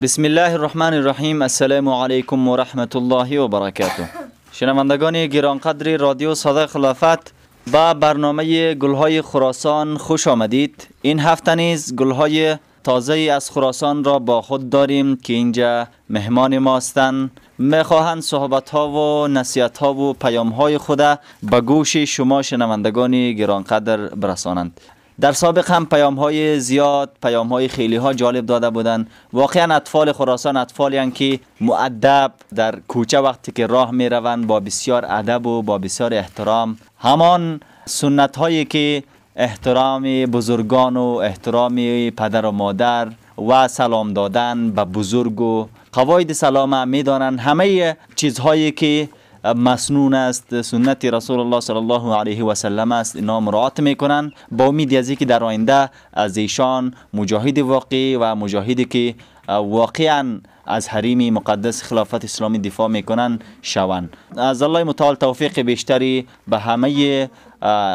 بسم الله الرحمن الرحیم. السلام علیکم و رحمت الله و برکاته. شنوندگان گرانقدر رادیو صدای خلافت، با برنامه گلهای خراسان خوش آمدید. این هفته نیز گلهای تازه از خراسان را با خود داریم که اینجا مهمان ما هستند. میخواهند صحبت ها و نصیحت ها و پیام های خود به گوش شما شنوندگان گرانقدر برسانند. در سابق هم پیام های زیاد، پیام های خیلی ها جالب داده بودند. واقعا اطفال خراسان اطفالی هستند که مؤدب در کوچه وقتی که راه می روند با بسیار ادب و با بسیار احترام، همان سنت هایی که احترام بزرگان و احترام پدر و مادر و سلام دادن به بزرگ و قواعد سلام می دانند. همه چیزهایی که مسنون است، سنت رسول الله صلی الله علیه و سلم است، اینا مراعات میکنن با امید از اینکه در آینده از ایشان مجاهد واقعی و مجاهدی که واقعا از حریم مقدس خلافت اسلامی دفاع میکنن شوند. از الله متعال توفیق بیشتری به همه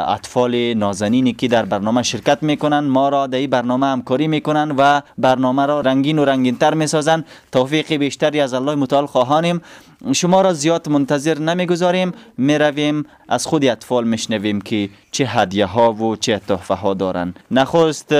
اطفال نازنینی که در برنامه شرکت میکنن، ما را در این برنامه همکاری میکنن و برنامه را رنگین و رنگینتر میسازن. توفیق بیشتری از الله متعال خواهانیم. شما را زیاد منتظر نمیگذاریم، میرویم از خود اطفال میشنویم که چه هدیه ها و چه تحفه ها دارن. نخست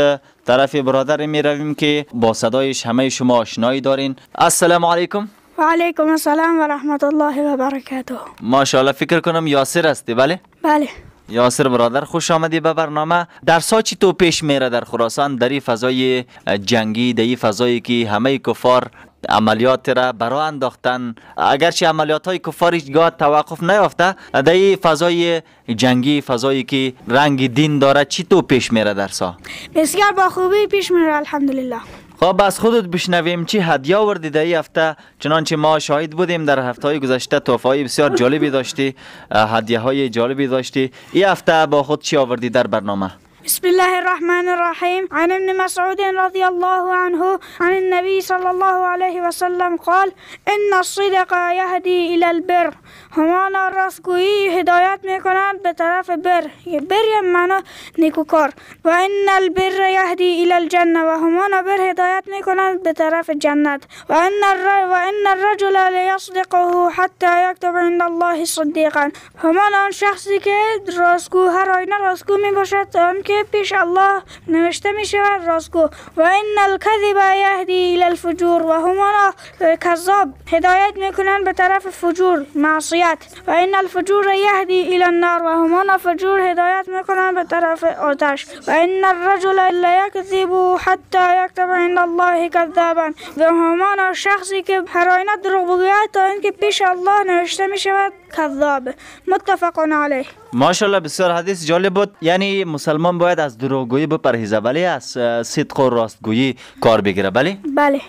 طرف برادر میرویم که با صدایش همه شما آشنایی دارین. السلام علیکم. و علیکم السلام و رحمت الله و برکاته. ماشاءالله، فکر کنم یاسر هستی؟ بله؟ بله. یاسر برادر خوش آمدی به برنامه. درس‌ها چی تو پیش میره در خراسان در این فضای جنگی، در این فضایی که همه کفار عملیات را برا انداختن، اگرچه عملیات های کفار هیچگاه توقف نیافته، در این فضای جنگی، فضایی که رنگ دین داره، چی تو پیش میره درس‌ها؟ بسیار با خوبی پیش میره الحمدلله. خب از خودت بشنویم چی هدیه آوردی در این هفته. چنانچه ما شاهد بودیم در هفته های گذشته تحفه بسیار جالبی داشتی، هدیه های جالبی داشتی. این هفته با خود چی آوردی در برنامه؟ بسم الله الرحمن الرحیم. عن ابن مسعود رضی الله عنه عن النبي صلى الله عليه وسلم قال ان الصدق يهدي الى البر. همانا راستگویی هدایت میکنند به طرف بر، بر معنا نیکوکار. و ان البر يهدي الى الجنه، و همانا بر هدایت میکنند به طرف جنت. و ان الرجل ليصدقه حتى يكتب عند الله صدیقا. همانا آن شخصی که راستگو، هر آینه راستگو میباشد، آن که پیش الله نوشته می شود راستگو. و ان الكذب یهدی الی الفجور، و همانا کذاب هدایت میکنند به طرف فجور، معصیت. و ان الفجور یهدی الی النار، و همانا فجور هدایت میکنند به طرف آتش. و ان الرجل لیکذب حتی یکتب عند الله کذابا، و همانا شخصی که هر آینه دروغ بگوید تا اینکه پیش الله نوشته می شود کذاب. متفق علیه. ماشاءالله، بسیار حدیث جالب بود. یعنی مسلمان باید از دروغگویی بپرهیزه، ولی از صدق و راستگویی کار بگیره. بله؟ بله.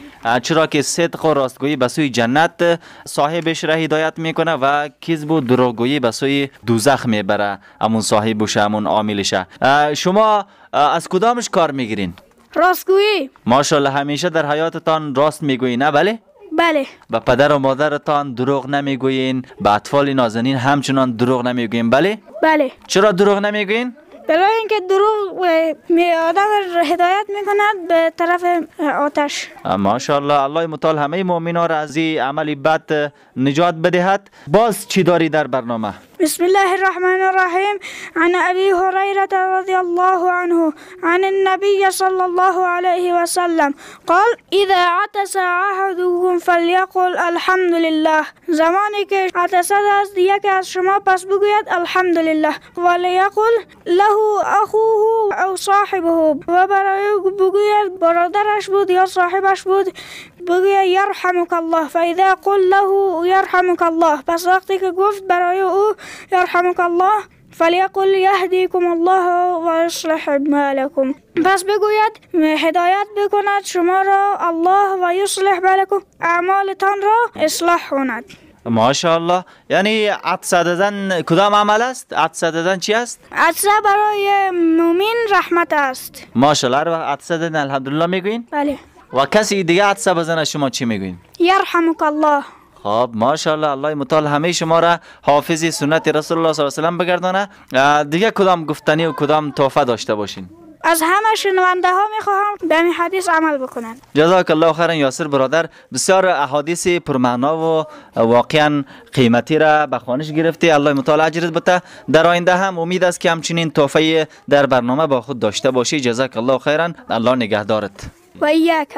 چرا که صدق و راستگویی به سوی جنت صاحبش را هدایت میکنه و کذب و دروغگویی به سوی دوزخ میبره همون صاحبش، همون عاملش. شما از کدامش کار میگیرین؟ راستگویی. ماشاءالله، همیشه در حیاتتان راست میگویی، نه؟ بله؟ بله. به پدر و مادرتان دروغ نمیگویین، به اطفال نازنین همچنان دروغ نمیگویین، بله؟ بله. چرا دروغ نمیگویین؟ برای اینکه دروغ آدم هدایت میکند به طرف آتش. ماشاءالله، الله متعال همه مؤمنا را از این عمل بد نجات بدهد. باز چی داری در برنامه؟ بسم الله الرحمن الرحیم. عن ابی هریره رضی الله عنه عن النبي صلى الله عليه وسلم قال اذا عطس احدكم فليقل الحمد لله. زمانی که عطس است یکی از شما پس بگوید الحمدلله. ولیقل له اخوه او صاحبه، و برای بگوید برادرش بود یا صاحبش بود، بگوید یرحمک الله. فاذا قل له یرحمک الله، پس وقتی که گفت برای او یرحمک الله، فلیقل یهدیکم الله و یصلح بالکم، پس بگوید هدایت بکند شما را الله و یصلح بالکم، اعمالتان را اصلاح کند. ماشاءالله. یعنی عطسه دادن کدام عمل است؟ عطسه دادن چی است؟ عطسه برای مؤمن رحمت است. ماشاءالله. هر وقت عطسه دادن الحمدلله میگوین؟ بله. و کسی دیگه عطسه بزنه شما چی میگوین؟ یرحمک الله. خب ماشاءالله، الله متعال همه شما را حافظ سنت رسول الله صلی الله علیه و سلم بگردانه. دیگه کدام گفتنی و کدام تحفه داشته باشین؟ از همه شنونده ها میخواهم به این حدیث عمل بکنند. جزاک الله خیرا یاسر برادر، بسیار احادیث پرمعنا و واقعا قیمتی را به خوانش گرفتی. الله متعال اجرت بده. در آینده هم امید است که همچنین تحفه در برنامه با خود داشته باشی. جزاک الله خیرا، الله نگهدارت. و ایاک.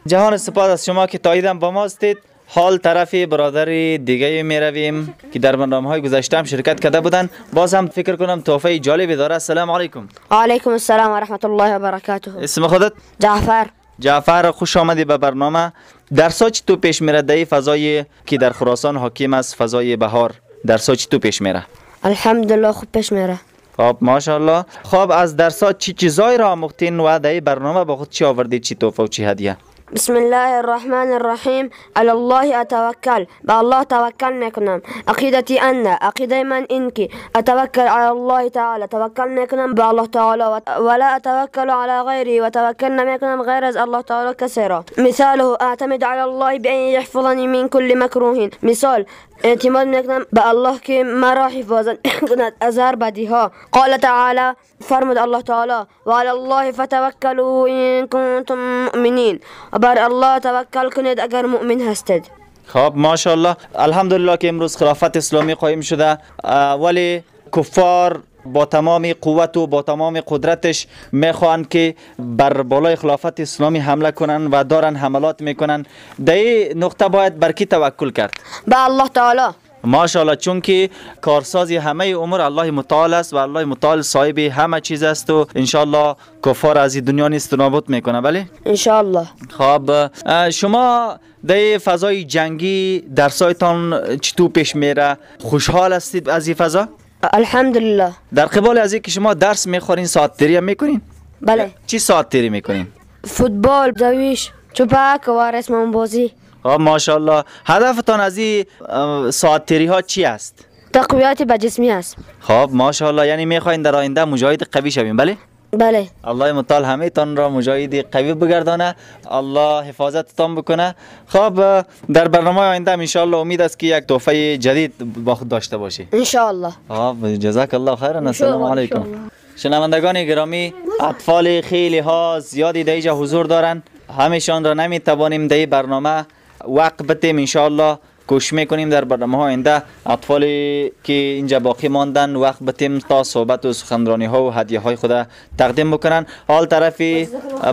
جهان سپاس از شما که تاییدم با ما هستید. حال طرف برادر دیگه می رویم که در برنامه های گذشته هم شرکت کرده بودن. باز هم فکر کنم تحفه جالبی داره. السلام علیکم. علیکم السلام و رحمت الله و برکاته. اسم خودت؟ جعفر. جعفر خوش آمدی به برنامه. درسا چی تو پیش میره در فضای که در خراسان حاکم است، فضای بهار، درسا چی تو پیش میره؟ الحمدلله خوب پیش میره. خب ماشاءالله. خب از درسا چی چیزایی را آموختین و در برنامه با خود چی آوردید، چی تحفه و چی هدیه؟ بسم الله الرحمن الرحیم. علی الله اتوکل، به الله توکل میکنم. عقیدتی ان، عقیده من این که اتوکل علی الله تعالی، توکل میکنم به الله تعالی، ولا اتوکل علی غیری، و توکل نمیکنم غیر از الله تعالی کسی را. مثاله اعتمد علی الله بان یحفظنی من کل مکروه. مثال اعتماد میکنم به الله که مرا حفاظت کند از هر بدی ها. قال تعالی، فرمود الله تعالی، وعلى الله فتوکلوا ان کنتم مؤمنین، بر الله توکل کنید اگر مؤمن هستید. خب ماشاءالله، الحمدلله که امروز خلافت اسلامی قایم شده، ولی کفار با تمام قوت و با تمام قدرتش میخوان که بر بالای خلافت اسلامی حمله کنن و دارن حملات میکنن. در این نقطه باید بر کی توکل کرد؟ به الله تعالی. ماشاءالله، چون که کارسازی همه امور الله متعال است و الله متعال صاحب همه چیز است و انشالله کفار از این دنیا نیست نابود میکنه. بله انشالله. خب شما در فضای جنگی درسایتان چطور پیش میره؟ خوشحال هستید از این فضا؟ الحمدلله. در قبال از اینکه شما درس میخورین ساعت تیری هم میکنین؟ بله. چی ساعت تیری میکنین؟ فوتبال، دویش، چوپک و رسم بازی. خب ماشاءالله. هدفتان از این ساعت تیری ها چی است؟ تقویت به جسمی است. خب ماشاءالله، یعنی میخواین در آینده مجاهد قوی شویم؟ بله؟ بله. الله متعال همه تان را مجاهد قوی بگردانه، الله حفاظتتان بکنه. خب در برنامه آینده ان شاء الله امید است که یک تحفه جدید با خود داشته باشی ان شاء الله. خب جزاک الله خیرا. السلام علیکم. شنوندگان گرامی، اطفال خیلی ها زیادی در اینجا حضور دارند، همیشان را نمیتوانیم در برنامه وقت بدیم. ان شاء الله کوشش میکنیم در برنامه ها آینده اطفالی که اینجا باقی ماندن وقت بتیم تا صحبت و سخنرانی ها و هدیه های خود تقدیم بکنن. حال طرفی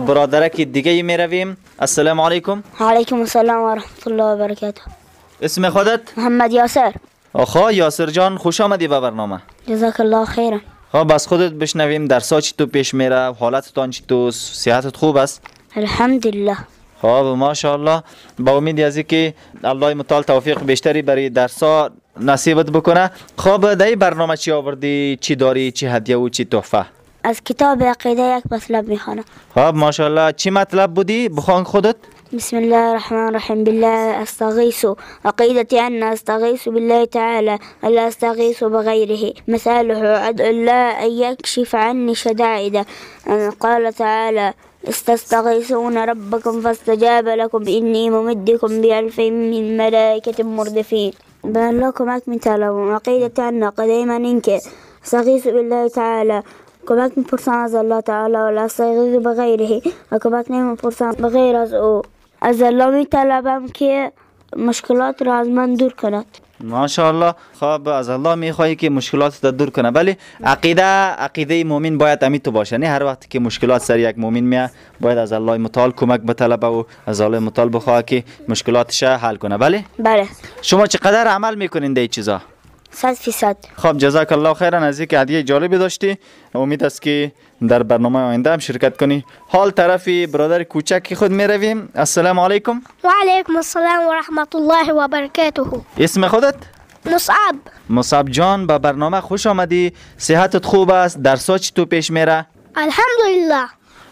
برادرک دیگه می رویم. السلام علیکم. علیکم السلام و رحمت الله و برکاته. اسم خودت؟ محمد یاسر. آخا یاسر جان، خوش آمدی به برنامه. جزاک الله خیرا. خب از خودت بشنویم درسا چی تو پیش میره، حالتتان چی تو، صحتت خوب است؟ الحمدلله. خب ماشاءالله، با امید از اینکه الله متعال توفیق بیشتری برای درسا نصیبت بکنه. خب در این برنامه چی آوردی، چی داری، چی هدیه و چی تحفه؟ از کتاب عقیده یک مطلب میخوانم. خب ماشاءالله، چی مطلب بودی؟ بخوان خودت. بسم الله الرحمن الرحیم. بالله استغیث، عقیدتي ان استغیث بالله تعالى ولا استغیث بغیره. مثاله ادعو الله ان يكشف عني شدائد. قال تعالى استستغيثون ربكم فاستجاب لكم إني ممدكم بألف من ملائكة مردفين. به الله کمک میطلبم. عقیدت أن قدیم من این که استغیث بالله تعالی، کمک میپرسم از الله تعالی، ولا استغیث بغیره، و کمک نمیپرسم بغیر از او. از الله میطلبم که مشکلات را از من دور کند. ماشاءالله. خب از الله میخوایی که مشکلات را دور کنه. ولی عقیده مؤمن باید امی تو باشه، نه هر وقت که مشکلات سر یک مؤمن میاد باید از الله متعال کمک بطلبه و از الله متعال بخواه که مشکلاتش حل کنه. بله؟ بله. شما چقدر عمل میکنین در این چیزا؟ 100%. خب جزاک الله خیرا از اینکه هدیه جالبی داشتی. امید است که در برنامه آینده هم شرکت کنی. حال طرفی برادر کوچک خود می رویم. السلام علیکم. و علیکم السلام و رحمت الله و برکاته. اسم خودت؟ مصعب. مصعب جان، به برنامه خوش آمدی. صحتت خوب است؟ درسا چی تو پیش میره؟ الحمدلله.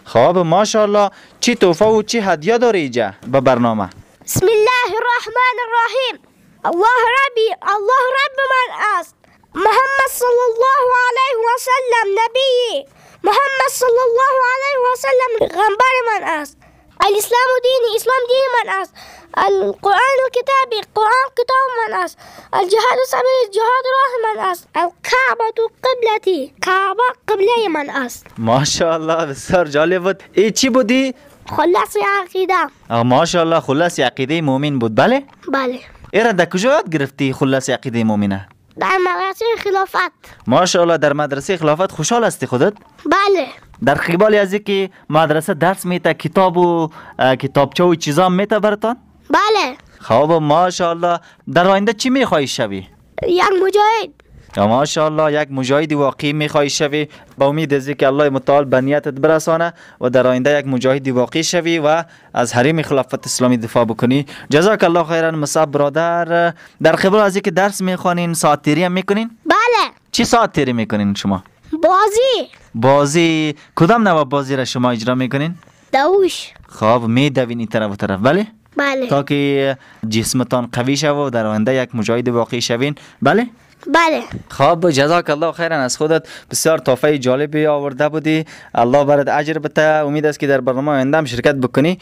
خب ماشاءالله، چی تحفه و چی هدیه داری اینجا به برنامه؟ بسم الله الرحمن الرحیم. الله ربی، الله رب من است. محمد صلی الله علیه و سلم نبی. محمد صلی الله علیه و سلم غنبر من است. الاسلام دینی، اسلام دین من است. القرآن کتابی، قرآن کتاب من است. الجهاد سبیل، جهاد راه من است. الکعبة قبلتی، کعبه قبله من است. ماشاءالله، بسیار جالب بود. ای چی بودی؟ خلاص عقیده. ماشاءالله، خلاص عقیده مؤمن بود. بله؟ بله. ایرا در کجا یاد گرفتی خلاص عقیده مؤمنه؟ در مدرسه خلافت. ماشاءالله، در مدرسه خلافت. خوشحال هستی خودت؟ بله. در قبال از که مدرسه درس میته، کتاب و کتابچه و چیزا میته براتان؟ بله. خب ماشاءالله، در آینده چی میخوای شوی؟ یک مجاهد. ماشاءالله، یک مجاهد واقعی میخوای شوی. با امید از که الله متعال به نیتت برسانه و در آینده یک مجاهد واقعی شوی و از حریم خلافت اسلامی دفاع بکنی. جزاک الله خیرا مصعب برادر. در قبال از که درس میخوانین، ساعت تیری هم میکنین؟ بله. چی ساعت تیری میکنین شما؟ بازی. بازی کدام نوع بازی را شما اجرا میکنین؟ دوش. خب میدوین این طرف و طرف؟ بله؟ بله. تا که جسمتان قوی شوه و در آینده یک مجاهد واقعی شوین. بله؟ بله. خب جزاک الله خیرا از خودت، بسیار تحفه جالبی آورده بودی. الله برات اجر بده. امید است که در برنامه آینده هم شرکت بکنی.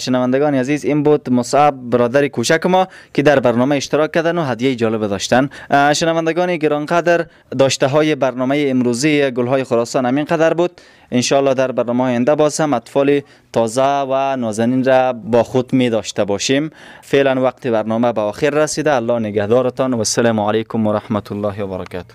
شنوندگان عزیز، این بود مصعب برادر کوچک ما که در برنامه اشتراک کردن و هدیه جالب داشتن. شنوندگان گرانقدر، داشته های برنامه امروزی گلهای خراسان همین قدر بود. انشاءالله در برنامه آینده باز هم اطفال تازه و نازنین را با خود می داشته باشیم. فعلا وقت برنامه به آخر رسیده. الله نگهدارتان و السلام علیکم و رحمت الله و برکاته.